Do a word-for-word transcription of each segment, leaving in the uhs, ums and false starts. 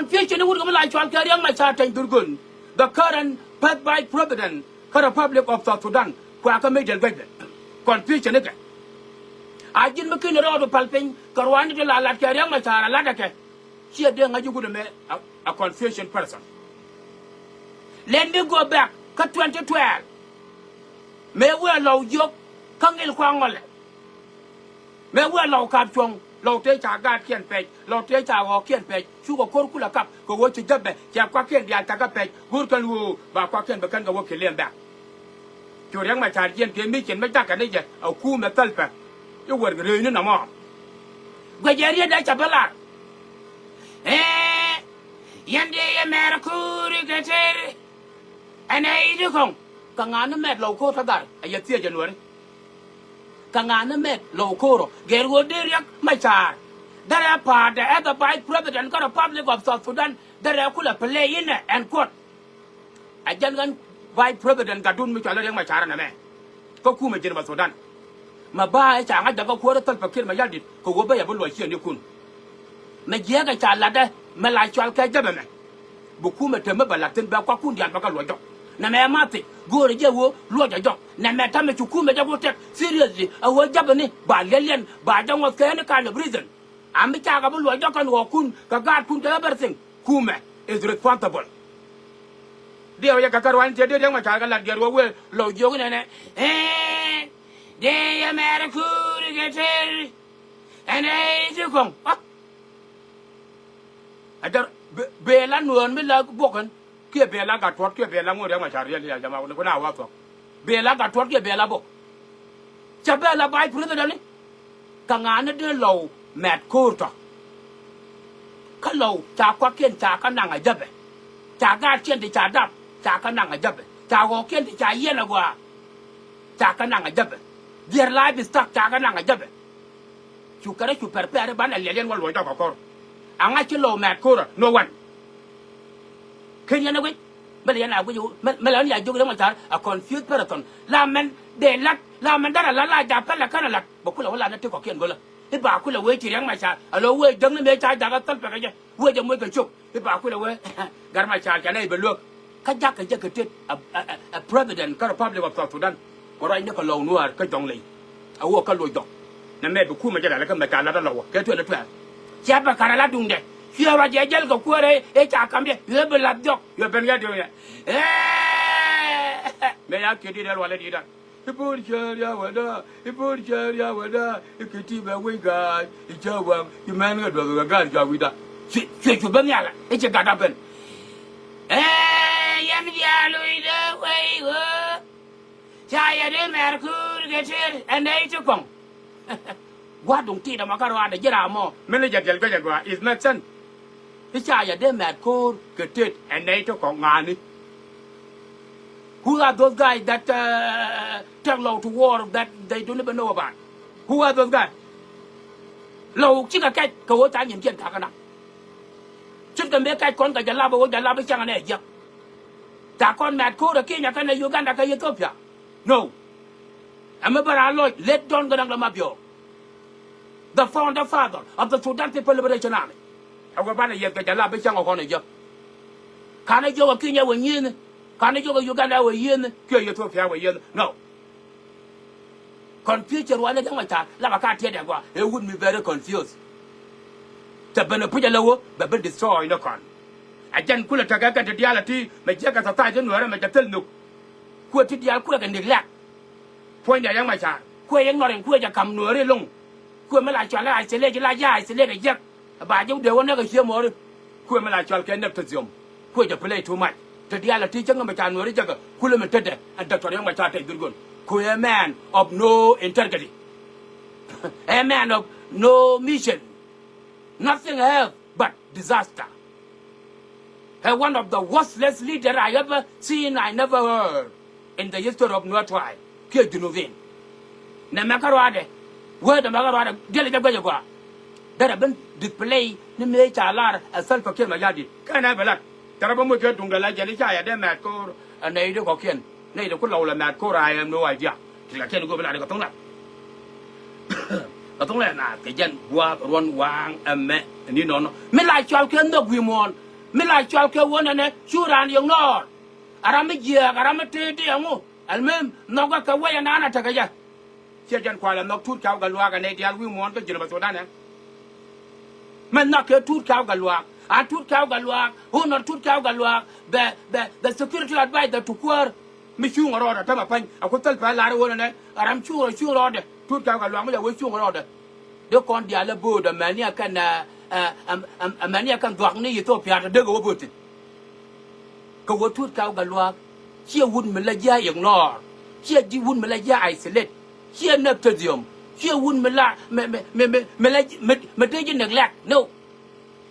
Confusion ni wut kɛ mi la cɔal kɛ Riɛk Macar Teny Dhurgon, the current first vice president kä Republic of South Sudan, kua kä mi diɛl guecdɛ. Confusion ni kɛ. A ji̱n mi kin rɔɔdu pal piny kɛ ruaani ti la lat kɛ Riɛk Macar a lat ɛ kɛ. Ciɛ dee ŋa̱c ji̱ wut ɛmɛ a, a confusion person. Let me go back kä twenty twelve. Mëë wëë Lɔw jiök kä ŋil kua ŋɔlɛ. Mëë wëë Lɔw kap cuɔ̱ŋ, Lɔw tëë ca gaatkiɛn pɛc, Lɔw tëë ca ɣɔɔkiɛn pɛc, cukɛ ko̱r kulɛ kap kɛ ɣöö ci jäpɛ cɛ kuakiɛn diaal cakä pɛc, go̱o̱r kɛn ɣöö ba kuakiɛn bɛ kɛn kɛ wä kɛ liɛm bɛ̈k. Cu Riɛk Macar jiɛn kɛ mi cin mi jakä ni jɛ a kuumɛ thäl pɛ. I̱ wär rööcni nɔmɔ. Guɛcɛ rietdɛ ca bä lar. Ɛɛ, yɛn dee yɛ mɛr kuuri kɛ tëëri. Ɛn ɛ i̱ di kɔŋ. Kɛ ŋa̱ ni mɛt Lɔw ko̱r tä gar ɛ yɛ thiec January. Kɛ ŋa̱ ni mɛt Lɔw ko̱r ɔ gɛr ɣöö dee Riɛk Macar. Derɛ pa̱a̱tdɛ ɛ the vice president kä Republic of South Sudan. Derɛ kulɛ play in ɛ ɛn kuɔt. A jɛn ɣän vice president gatdun mi cɔal i̱ Riɛk Macar ɛn ɛmɛ. Kä kumɛ ji̱n ma Sudan. Ma ba ɛ ca ŋa̱c däkä kuäärä Salva Kiir Mayardit kɛ ɣöö bä yɛ bi luɔc ciëŋnikun. Mɛ jiääk ɛ ca latdä mɛ la cɔal kɛ jäpɛ mɛ. Bi kumɛ te mi bɛ la̱t thi̱n bɛ kuakun diaal bɛ kɛ luɔc jɔk. Nɛmɛ ɛ mathi go̱o̱rɛ jɛ ɣöö luɔc ɛ jɔk. Nɛmɛ ta̱mɛ ci kumɛ jɛ ku tɛk seriously ɛ ɣöö jäpɛ ni ba liɛliɛn ba jɛ ŋuɔth kɛ any kind of reason. A mi cakɛ bi luɔc jɔk kɛn ɣɔɔkun kɛ gaatkun kɛ everything. Kumɛ is responsible. Diɛw yɛ kɛ kɛ ruany tiɛ diɛ diɛ ŋɔ ca kɛ lat gɛr wä wëë Lɔw jiök nɛnɛ. Ɛɛ, dee yɛ mɛr kuuri kɛ tëëri. Ɛn ɛ i̱ ti kɔŋ. Ɛ jɛ bee la nuɔ̱ɔ̱n mi la buɔkɛn kiɛ bee la gat tuɔt kiɛ bee la ŋo̱o̱r Riɛk Macar riɛl ya jama wuni kuna wa thuɔ̱k. Bee la gat tuɔt kiɛ bee la buɔk. Cɛ bee la vice president ni. Kɛ ŋa̱a̱n ni dee Lɔw mɛt ko̱o̱r tɔ. Kä Lɔw ca kuakiɛn ca kä naŋ a jäpɛ. Ca gaatkiɛn ti ca dap ca kä naŋ a jäpɛ. Ca ɣɔɔkiɛn ti ca yiɛn a gɔaa ca kä naŋ a jäpɛ. Their livestock ca kä naŋ a jäpɛ. Cu kärɛ cu pɛr pɛr i̱ banɛ liɛl yɛn wä luɔc dɔk kɔkɔr. Aŋa ci Lɔw mɛt ko̱rä no one. Ken yɛn ɛ guic mɛ lɛ yɛn a guic mɛ lɛ yɛn ya jiök Riɛk Macar a confused person. La mɛn dee lat la mɛn darɛ lat la ja̱ pɛlɛ känɛ lat bɛ kulɛ wä lat ni ti kɔkiɛn gölä. I̱ ba kulɛ wee ci Riɛk Macar a lo̱ wee jäkni mëë ca jakä thäl pɛkɛ jɛ. Wee jɛ moc kɛ cop i̱ ba kulɛ wee Gat Macar ca nɛy bɛ luäk. Kä jakä jɛ kɛ tet a, a, a, a president kä Republic of South Sudan. Kɛ ruacni kɛ Lɔw Nuäär kä Jɔŋley. A wä kä loc jɔk. Nɛ mɛ bi kumɛ jɛ lalɛ kä mɛ ca lat a Lɔw wä kɛ tuɛl a tuɛl. Cia bɛ kar a la duŋdɛ. Cuɛ ruac jɛ jäl kɛ kuäärɛ ëë ca kam jɛ. Yuɛ bi lath jɔk. Yuɛ ben yɛ diɔ̱ŋ yɛ. Ɛɛ. Mɛ ya kiɛ di̱t ɛ lualɛ di̱t a. I̱ bo̱o̱r cäär ya wälda, i̱ bo̱o̱r cäär ya wälda, i̱ kɛ ti bɛ wec ga̱a̱c, i̱ cä waŋ, i̱ mɛn kɛ duɔth kɛ ga̱a̱c jɔak wi̱cda. Cuɛ, cuɛ cu ben nhial, i̱ ci gat a ben. Ɛɛ, yɛn diaal wi̱cdä wec ɣöö ca yɛ di mɛr kuur kɛ tëër ɛn nɛy ti kɔ̱ŋ. Gua̱a̱r duŋ ti̱i̱t ɛmɔ kä ruaadɛ ji̱ raam mɔ. Min ni jɛ diɛl guɛcɛ gɔaa, it makes sense. I̱ ca yɛ dee mɛt ko̱o̱r kɛ tet ɛ nɛy ti kɔk ŋa̱a̱ni. Who are those guys that, uh, take Lɔw to war that they don't even know about? Who are those guys? Lɔw cikɛ kɛc kɛ ɣöö ca nyin kiɛn takä naŋ. Ce̱tkɛ mëë kɛc kɔn kɛ jɛ lap ɛ ɣöö jɛ lap i̱ cäŋɛ nɛ jiäk. Ca kɔn mɛt ko̱o̱r ɛ Kenya kɛnɛ Uganda kɛ Ethiopia. No. Ɛmɛ bä raan lɔc late John Garang de Mabior, the founder father of the Sudan People Liberation Army. Ɛ wä banɛ yɛth kɛ jɛ la bi cäŋ ɛ kɔn ɛ jɛ. Kanɛ jiök ɛ Kenya wä nyiethni, kanɛ jiök ɛ Uganda wä yiethni kiɛ Ethiopia wä yiethni. No. Confusion ruacni Riɛk Macar la bɛ ka tiɛt ɛ gɔaa. It would be very confused. Cɛ ben ɛ puc ɛ lɛ wä bɛ ben destroy ni kɔn. Ɛ jɛn kulɛ tekɛ kɛ ti diaal ɛ ti mɛ jiäk kɛ society Nuäärä mɛ jɛ thil nhök. Kuɛ ti diaal kulɛ kɛ neglect. Puɔ̱nydɛ Riɛk Macar kuɛ yek nɔr in kuɛ jɛ ka̱m Nuääri lo̱ŋ. Kuɛ mi la cɔal isolate la jɛ isolate ɛ jiäk. Ba jɛ wut dee wä näk ɛ cie mɔɔri. Kuɛ mi la cɔal kɛ nepotism. Kuɛ jɛ play too much. Te diaal ɛ ti cäŋ mi ca Nuääri jäkä kulɛ mi tetdɛ. And Doctor Riɛk Macar Teny Dhurgon, kuɛ a man of no integrity. A man of no mission. Nothing else but disaster. Ɛ one of the worthless leader I ever seen, I never heard in the history of Nuer tribe kiɛ Junubin. Nɛ mɛ kä ruaadɛ, wee dɛ mɛ kä ruaadɛ diɛl jɛ guɛc ɛ gɔaa. Derɛ ben display ni mëë ca lar ɛ Salva Kiir Mayardit. Kɛn ɛ bɛ lat tɛrɛ bä moc kɛ duŋdɛ la jɛn i̱ ca yɛ dee mɛt ko̱o̱r ɛ nɛy di kɔ̱kiɛn. Nɛy di ku Lɔw lɛ mɛt ko̱o̱r, I have no idea. Ti la kɛn go̱o̱r bi la di kɛ thoŋ la. Kɛ thoŋ la naath kɛ jɛn gua̱a̱th ruɔ̱n waaŋ ɛmɛ ni nɔnɔ. Mi la cɔal kɛ nhök wi̱i̱ muɔ̱ɔ̱n. Mi la cɔal kɛ wä nɛnɛ cu raan yɛ ignore. A ram mi jiääk, a ram mi tëëdi ɛŋu. Almuhim nhɔkä kɛ wec ɛnan a tekɛ jɛ. Ciɛ jɛn kualɛ nhɔk Tut Kau Gatluak ɛ nɛy diaal wi̱i̱ muɔ̱ɔ̱n kä Jinub Sudan ɛ. Mɛ nhɔk kɛ Tut Kau Gatluak. A Tut Kau Gatluak, honor Tut Kau Gatluak, the, the, the security advisor to Kuäär. Mi cuŋ rɔɔdɛ tämɛ pa̱ny a ku thil pɛl lar iwä nɛnɛ a ram cuŋ rɔ cuŋ rɔɔdɛ Tut Kau Gatluak mi jɛ wee cuŋ rɔɔdɛ. Dee kɔn diaal ɛ bo̱o̱dɛ mɛni ɛ kɛn ɛ, ɛ, ɛ, ɛ, mɛni ɛ kɛn dhuak ni Ethiopia tɔ dee kɛ wä bo̱o̱t thi̱n. Kɛ wä Tut Kau Gatluak ciɛ wut mi la ji̱ a ignore, ciɛ ji̱ wut mi la ji̱ a isolate, ciɛ nepotism, ciɛ wut mi la mi, mi, mi, mi, mi la mi, mi dee ji̱ neglect. No.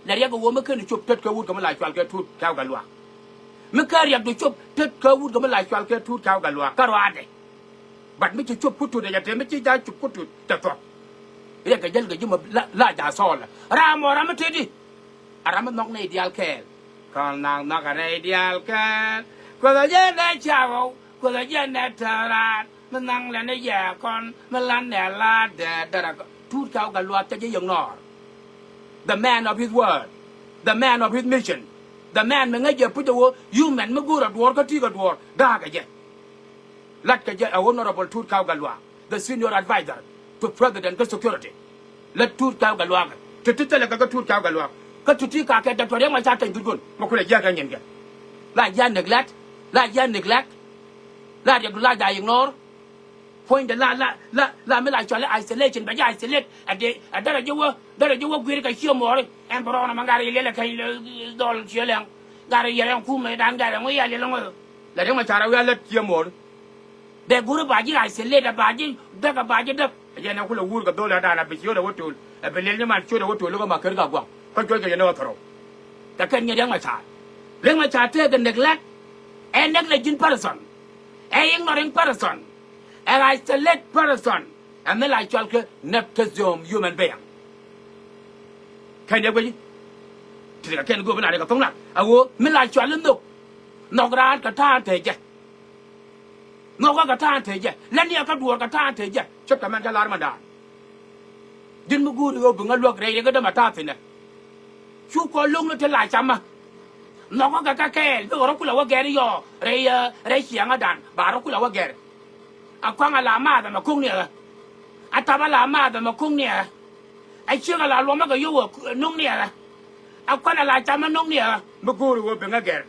Lɛ riɛk kɛ wä mi ken cop tet kɛ wut kɛ mi la cual kɛ Tut Kau Gatluak. Mi kä riɛkdu cop tet kä wut kɛ mi la cual kɛ Tut Kau Gatluak kä ruaadɛ. But mi ci cop ku Tut ɛ jɛ te mi ci ja̱ cop ku Tut te thuɔ̱k. Riɛk kɛ jäl kɛ ji̱ mɔ la, la ja̱ sɔɔlɛ. Ram mɔ ram mi tëëdi. A ram mi nhɔk nɛy diaal kɛɛl. Kɔn naŋ nhɔk a nɛy diaal kɛɛl. Kuoth a jɛn ɛ ca ɣɔw, Kuoth a jɛn ɛ tɛ̈r raan. Mi naŋ lɛ ni yɛ kɔn, mi lan nɛ la dɛ dɛrɛ kɔ. Tut Kau Gatluak cɛ jɛ ignore. The man of his word. The man of his mission. The man mi ŋäc jɛ puc a wä human mi go̱o̱r a duɔ̱ɔ̱r kä ti̱i̱ kɛ duɔ̱ɔ̱r. Da̱a̱k ɛ jɛ. Lat kɛ jɛ ɛ honorable Tut Kau Gatluak, the senior advisor to president kä security. Lät Tut Kau Gatluak. Ti ti thilɛ kɛ kä Tut Kau Gatluak. Kä ti ti ka kɛ Doctor Riek Machar Teny Dhurgon. Ma kulɛ jiäk kɛ nyin kɛ. La jiäk neglect. La jiäk neglect. La riɛkdu la ja̱ ignore. Puɔ̱nydɛ la, la, la, la mi la cɔal isolation, bɛ jɛ isolate. Ɛ dee, ɛ derɛ jɛ wä, derɛ jɛ wä guir kɛ ciɛ muɔɔri. Ɛn bɛ rɔɔn ɛmɛ ŋa̱r yɛ liɛlɛ kɛny dhɔl ciɛ lɛŋ. Ŋa̱r yɛ lɛŋ kumɛ dan ŋa̱r ɛŋu yɛ liɛlɛ ŋu. Lɛ riɛk ma ca rɛ wiaa lät ciɛ muɔɔri. Bɛ go̱ri ba ji̱ isolate, ba ji̱ däk, ba ji̱ däk. Ɛ jɛn ɛ kulɛ wur kɛ dhol ɛ dan a bi ciöt ɛ wä tol. Ɛ bi liɛl ni man ciöt ɛ wä tol kä ma ker ka gua̱ŋ. Kä cuɔc kɛ yɛ ni ɣä thɔrɔw. Kɛ kɛn nyɛ riɛk ma ca. Riɛk ma ca tëëkɛ neglect. Ɛ negligent person. Ɛ ignoring person. Ɛ isolate person. Ɛ mi la cɔal kɛ nepotism human being. Kɛn yɛ guici. Ti kɛ kɛn go̱o̱p in a ri kɛ thoŋ na. A ɣöö mi la cɔal in nhök. Nhɔk raan kɛ ta̱a̱ te jɛ. Nhɔkä kɛ ta̱a̱ te jɛ. Lät ni ɛ kä duɔ̱ɔ̱r kɛ ta̱a̱ te jɛ. Cä kɛ mɛn cä lar mɛn da̱a̱n. Ji̱n mi guuri ɣöö bi ŋä luäk rɛy rɛy kä dämɛ ta̱a̱ thi̱nɛ. Cu kɔn lo̱ŋni ti la camä. Nhɔkä kɛ kɛ kɛɛl bikɛ rɔ kulɛ wä gɛr yɔɔ rɛy, rɛy ciɛŋädan ba rɔ kulɛ wä gɛr. A kɔaŋ a la maath ɛmɛ ko̱ŋni ɛ ɣä. A tap a la maath ɛmɛ ko̱ŋni ɛ ɣä. A ciek a la luɔmä kɛ yio̱w ɛ no̱ŋni ɛ ɣä. A kuan a la camä no̱ŋni ɛ ɣä. Mi go̱o̱ri ɣöö bi ŋä gɛr.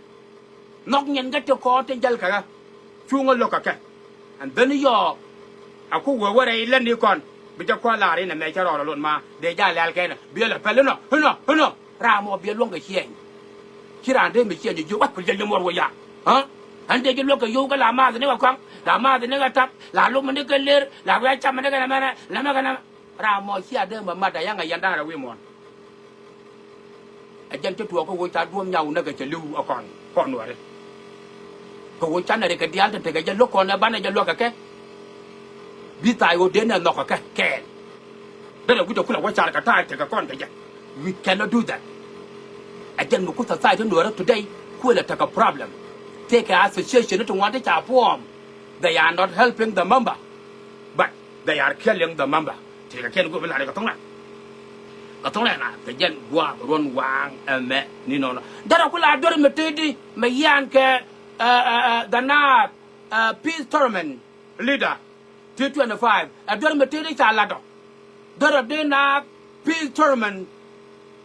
Nhɔk nyin kä ti kɔɔr tin jäl kɛ ɣä. Cuŋä lo̱k kɛ kɛ. And then yɔɔ. A ku wee wä rɛy lät ni kɔn. Bi jɛ kua̱r la̱r in ɛmɛ cä rɔɔl ɛ lot ma dee jɛ a lɛl kɛn ɛ biɛ lɛ pɛl inɔ inɔ inɔ. Ram mɔ biɛ luɔ̱ŋ kɛ ciɛny. Ci raan dee mi ciɛny jiök wä kul jɛ li̱em wär wä ya. Ɣän dee ji̱ luäk kɛ yio̱w kä la maath ni kɛ kɔaŋ la maath ni kɛ tap la lom ni kɛ lër la wiaa cam ni kɛ nɛmɛ nɛmɛ kɛ nɛmɛ. Ram mɔ cia dee mɛ mat a yaŋ a yɛn da̱a̱r ɛ wi̱i̱ muɔ̱ɔ̱n. Ɛ jɛn ci tuɔɔk kä ɣöö ca duɔ̱ɔ̱m nyaw näk kɛ cɛ li̱w ɛ kɔn kɔn nuɔ̱ɔ̱ri. Kɛ ɣöö canɛ ri kɛ diaal te tekɛ jɛ lo̱k kɔn ɛ banɛ jɛ luäk kɛ kɛ. Bi thaay ɣöö dee nɛ nhɔk kɛ kɛ kɛɛl. Derɛ wi̱cdɛ kulɛ wä car kɛ ta̱a̱ tekɛ kɔn kɛ jɛ. We cannot do that. Ɛ jɛn mi ku society nuɔ̱ɔ̱rä today kuëlɛ tekɛ problem. Tekɛ association ni ti ŋuan ti ca form. They are not helping the member. But they are killing the member. Ti kɛ kɛn go̱o̱p in la ri kɛ thoŋ na. Kɛ thoŋ na na kɛ jɛn gua̱a̱k ruɔ̱n waaŋ ɛmɛ ni nɔnɔ. Derɛ ku la duer mi tëëdi mɛ yian kɛ, ɛ, ɛ, ɛ, the Naath, ɛ, peace tournament leader. Ti twenty five ɛ duer mi tëëdi ca lat ɔ. Derɛ dee Naath peace tournament.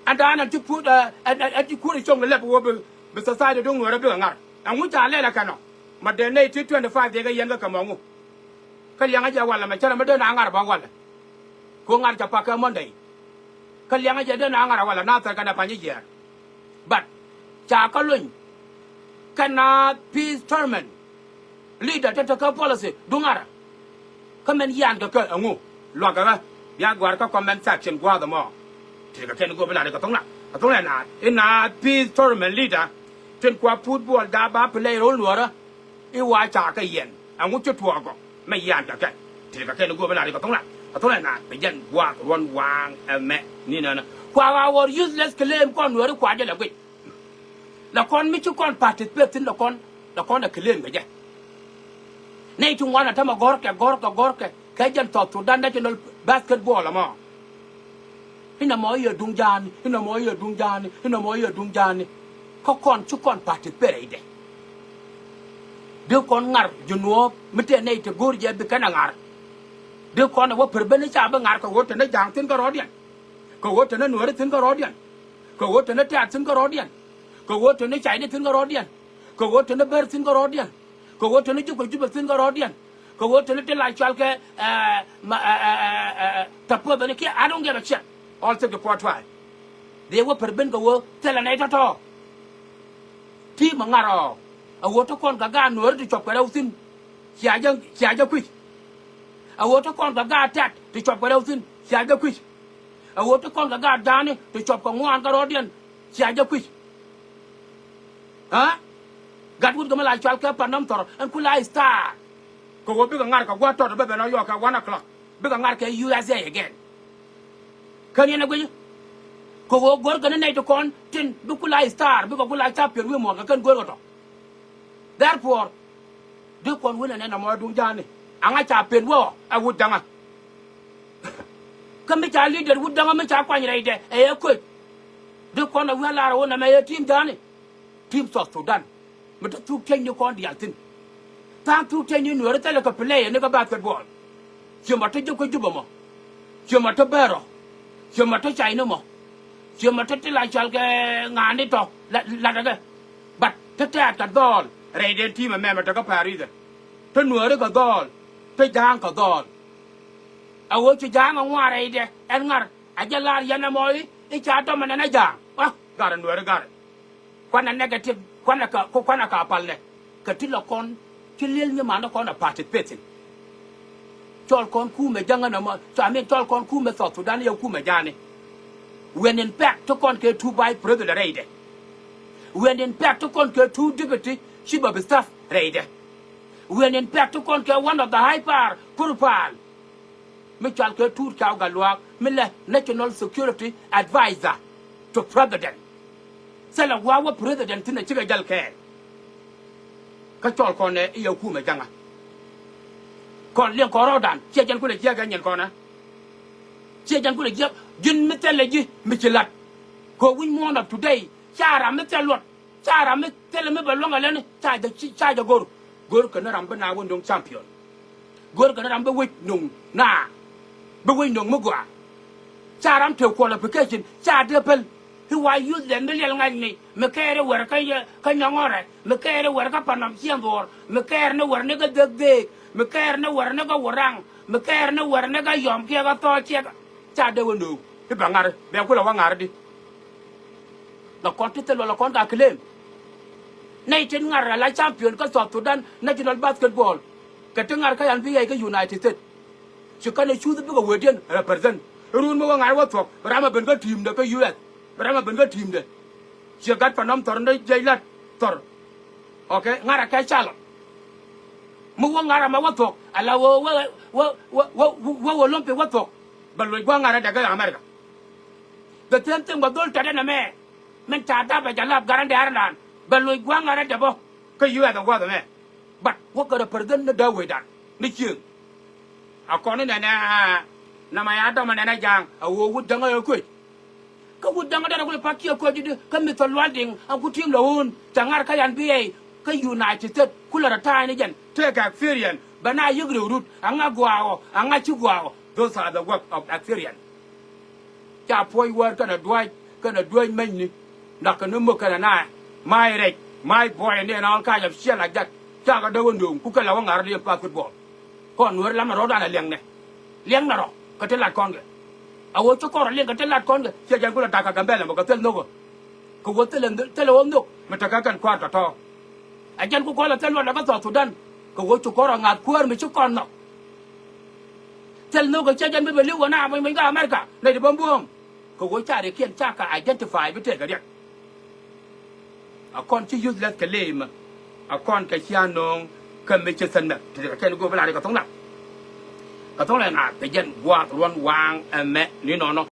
Ɛn da̱a̱n ɛn ti kuut, ɛ, ɛn, ɛn, ɛn ti kuut ɛ cio̱ŋ lɛp wä bi, bi society duŋ nuɔ̱ɔ̱rä bikɛ ŋa̱r. Ɛŋu ca lɛl ɛ kɛn ɔ. Ma dee nɛy ti twenty five dhiɛkɛ yɛn kä kɛ mɔŋu. Kä liɛŋä jɛ walɛ mɛ cärɛ mi dee na ŋa̱r bä walɛ. Ko ŋa̱r cɛ pak kɛ Monday. Kä liɛŋä jɛ dee na ŋa̱r a walɛ na thɛr kɛnɛ pa̱ny jiɛɛr. But ca kä lony. Kɛn na peace tournament leader te te kä policy du ŋa̱rä. Kä mɛn yian kɛ kɛ ɛŋu luak kɛ ɣä. Bia gua̱r kä comment section gua̱a̱th ɛmɔ. Ti kɛ kɛn go̱o̱p in la ri kɛ thoŋ na kɛ thoŋ na na in na peace tournament leader. Tin kua football da ba play rol nuɔrä. I̱ wa ca kɛ yɛn ɛŋu ci tuɔɔk ɔ mɛ yian kɛ kɛ. Ti kɛ kɛn go̱o̱p in la ri kɛ thoŋ na kɛ thoŋ na na bi jɛn gua̱a̱k ruɔ̱n waaŋ ɛmɛ ni nänä. Kua ɣa̱ ɣɔr useless claim kɔn nuɔri kua jɛ lɛ guic. La kɔn mi ci kɔn participate thi̱n la kɔn, la kɔn a claim kɛ jɛ. Nɛy ti ŋuan a tämɛ gɔ̱rkɛ, gɔ̱rkɛ, gɔ̱rkɛ kɛ jɛn South Sudan National Basketball ɛmɔ. Inɛ mɔ i̱ yɛ duŋ ja̱a̱ni, inɛ mɔ i̱ yɛ duŋ ja̱a̱ni, inɛ mɔ i̱ yɛ duŋ ja̱a̱ni. Kä kɔn ci kɔn participate rɛydɛ. Dee kɔn ŋar ji̱ nuɔɔp mi tëë nɛy te go̱o̱r jɛ bi kɛn a ŋar. Dee kɔn ɛ wä per ben i̱ ca bi ŋar kɛ ɣöö te ni ja̱a̱ŋ thi̱n kärɔɔdiɛn. Kɛ ɣöö te ni nuääri thi̱n kärɔɔdiɛn. Kɛ ɣöö te ni tɛ̈t thi̱n kärɔɔdiɛn. Kɛ ɣöö te ni cayni thi̱n kärɔɔdiɛn. Kɛ ɣöö te ni bär thi̱n kärɔɔdiɛn. Kɛ ɣöö te ni ji̱ kuec Jubɛ thi̱n kärɔɔdiɛn. Kɛ ɣöö te ni ti la cɔal kɛ, eh, ma, eh, eh, eh, eh, eh, tapuɔth ben kiɛ, I don't give a shit. All thirty-four tribe. Dee wä per ben kɛ ɣöö thilɛ nɛy tɔ̱tɔ̱. Ti mi ŋa̱r ɔ. A ɣöö te kɔn kɛ gaat nuääri ti cuɔp kɛ rɛw thi̱n. Cia jɛ, cia jɛ kui̱c. A ɣöö te kɔn kɛ gaat tɛ̈t ti cuɔp kɛ rɛw thi̱n. Cia jɛ kui̱c. A ɣöö te kɔn kɛ gaat ja̱a̱ni ti cuɔp kɛ ŋuan kärɔɔdiɛn. Cia jɛ kui̱c. Aa? Gat wut kɛ mi la cɔal kɛ Panam Thɔr ɛn ku la star. Kɛ ɣöö bikɛ ŋa̱r kɛ gua̱a̱th tɔt bä ben ɔ yɔɔk kɛ one o'clock. Bikɛ ŋa̱r kɛ U S A again. Kän yɛn ɛ guic. Kɛ ɣöö go̱rkɛ ni nɛy ti kɔn tin bi ku la star, bikɛ ku la champion wi̱i̱ muɔ̱ɔ̱n kɛ kän go̱rkɛ tɔ. Therefore, dee kɔn wä nɛnɛ nɔmɔ ɛ duŋ ja̱a̱ni. Aŋa ca pen wä ɔ ɛ wut ja̱ŋä. Kä mi ca leader wut ja̱ŋä mi ca kuany rɛydɛ ɛ yɛ köc. Dee kɔn ɛ wä lar ɛ wä nɛmɛ yɛ team ja̱a̱ni. Team South Sudan. Mi te thuk tiecni kɔn diaal thi̱n. Tha̱a̱ŋ thuk tiecni nuääri thilɛ kɛ play ni kɛ basketball. Ciɛ mɔ te jop kä Jubɛ mɔ. Ciɛ mɔ te bär ɔ. Ciɛ mɔ te cayni mɔ. Ciɛ mɔ te ti la cɔal kɛ ŋa̱a̱ni tɔ la, latdɛ kɛ. But te tɛ̈t kɛ dhɔɔl rɛydɛ team ɛmɛ mɛ te kä Paris ɛ. Te nuääri kɛ dhɔɔl. Te ja̱a̱ŋ kɛ dhɔɔl. A ɣöö ci ja̱a̱ŋ ɛ ŋuan rɛydɛ ɛn ŋa̱r a jɛ lar yɛn ɛmɔ i̱, i̱ ca dɔmɛ nɛn ɛ ja̱a̱ŋ. Ah, garɛ nuääri garɛ. Kuanɛ negative, kuanɛ ka, ku kuanɛ ka pal nɛ. Kɛ ti la kɔn, ci li̱el nyimanä kɔn a participate in. Cɔl kɔn kumɛ ja̱ŋä nɔmɔ, so I mean, cɔl kɔn kumɛ South Sudan yɛ kumɛ ja̱a̱ni. When in fact, ti kɔn kɛ two vice president rɛydɛ. When in fact, ti kɔn kɛ two deputy chief of staff rɛydɛ. When in fact, ti kɔn kɛ one of the high power profile. Mi cɔal kɛ Tuut Caw Gatluak, mi lɛ National Security Advisor to President. Thilɛ gua̱a̱th wä President thi̱n a cikɛ jäl kɛɛl. Kä cɔl kɔn ɛ i̱ yɛ kumɛ ja̱ŋä. Kɔn liɛŋ kɔn rɔɔdan, ciɛ jɛn kulɛ jiäk ɛ nyin kɔn ɛ. Ciɛ jɛn kulɛ jiäk, ji̱n mi thilɛ ji̱ mi ci la̱t. Kɛ wi̱c muɔ̱ɔ̱n ɔ today, ca ram mi thil luɔt. Ca ram mi thilɛ mi bɛ luäŋ ɛ lätni ca jɛ, ca jɛ go̱r. Go̱r kɛn ram bi na wä nöŋ champion. Go̱r kɛn ram bi wec nöŋ na. Bi wec nöŋ mi gɔaa. Ca ram te qualification ca dee päl. I̱ wa youth dɛ mi liɛl ŋa̱cni mi kɛɛr i̱ wär kä yɛ, kä nyɔŋɔrɛ, mi kɛɛr i̱ wär kä Panam ciɛŋ dhuɔ̱ɔ̱r, mi kɛɛr ni wär ni kä dhek dhek, mi kɛɛr ni wär ni kä wuraŋ, mi kɛɛr ni wär ni kä yɔm kiɛ kä thɔɔk ciɛk. Ca dee wä nööŋ i̱ bɛ ŋa̱r, bɛ kulɛ wä ŋa̱r di. La kɔn ti thil wala kɔn ka claim. Nɛy tin ŋa̱r ala champion kä South Sudan National Basketball. Kɛ ti ŋa̱r kä N B A kä United States. Ci kɛn ɛ cuuth bikɛ wëëdiɛn represent. Run mi wä ŋa̱r wä thuɔ̱k, bi ram ɛ ben kä team dɛ kä U S. Bi ram ɛ ben kä team dɛ. Ciɛ gat Panam Thɔr ni jɛc lat Thɔr. Okay, ŋa̱r ɛ kɛ Charlotte. Mi wä ŋa̱r ɛmɛ wä thuɔ̱k, ala wä, wä, wä Olympic wä thuɔ̱k. Bɛ loc gua̱a̱ŋ ŋa̱r ɛ dɛ kä America. The same thing bɛ dhol tɛt ɛn ɛmɛ. Min ca dap ɛ jɛ lap Garang de Aradan. Bɛ loc gua̱a̱ŋ ŋa̱r ɛ dɛ bä kä U S ɛ gua̱a̱th ɛmɛ. But wä kɛ represent ni dee wecdan ni cieŋ. A kɔn ni nɛnɛ, nɛmɛ ya dɔmɛ nɛnɛ ja̱a̱ŋ a ɣöö wut ja̱ŋä ɛ kuec. Kä wut ja̱ŋä dee rɛ kulɛ pak kiɛ kuec ji̱ di kä Mister Lual Diŋ a ku team lɛ ɣöön cɛ ŋa̱r kä N B A kä United States kulɛ rɛ ta̱a̱ ni jɛn. Tëëkɛ experience bɛ na yiëk rɛw rut a ŋa gua̱a̱ ɣɔ a ŋa ci gua̱a̱ ɣɔ. Those are the work of experience. Ca puɔ̱c wäär kɛnɛ duäc kɛnɛ duäc mɛnyni. Nak kɛ ni mök kɛnɛ naɛ. My rɛc, my boy ni ɛn ɔl kac ɔf ciɛ la jak. Cakɛ dee wä nööŋ ku kɛ la wä ŋa̱r di ɛn basketball. Kɔn nueeri lamɛ rɔ̱dan ɛ liɛŋnɛ. Liɛŋnɛ rɔ kɛ ti lat kɔn kɛ. A wä ci kɔn rɔ liɛŋ kɛ ti lat kɔn kɛ ciɛ jɛn ku la dak kɛ Gambɛl ɛmɔ kɛ thil nhök ɔ. Kɛ wä thilɛ, thilɛ wä nhök mi tekɛ kɛn kua̱r tɔ̱tɔ̱. Ɛ jɛn ku kɔn la thil luɔt ɛ kä South Sudan kɛ wä ci kɔn rɔ ŋa̱th kuäär mi ci kɔn nhɔk. Thil nhök kɛ ciɛ jɛn bi bɛ li̱w kɛ na muny muny kä America nɛy ti bä buɔ̱ɔ̱m. Kɛ ɣöö ca riɛkiɛn ca kɛ identify bi tëëkɛ riɛk. A kɔn ci useless kɛ lëë mɛ. A kɔn kɛ cia nööŋ kɛ mi ci thɛn mɛ ti riɛkiɛn go̱o̱p bi la riɛk kɛ thoŋ nath. Kɛ thoŋ lɛ ŋa̱a̱th kɛ jɛn gua̱a̱th ruɔ̱n waaŋ ɛmɛ ni nɔnɔ.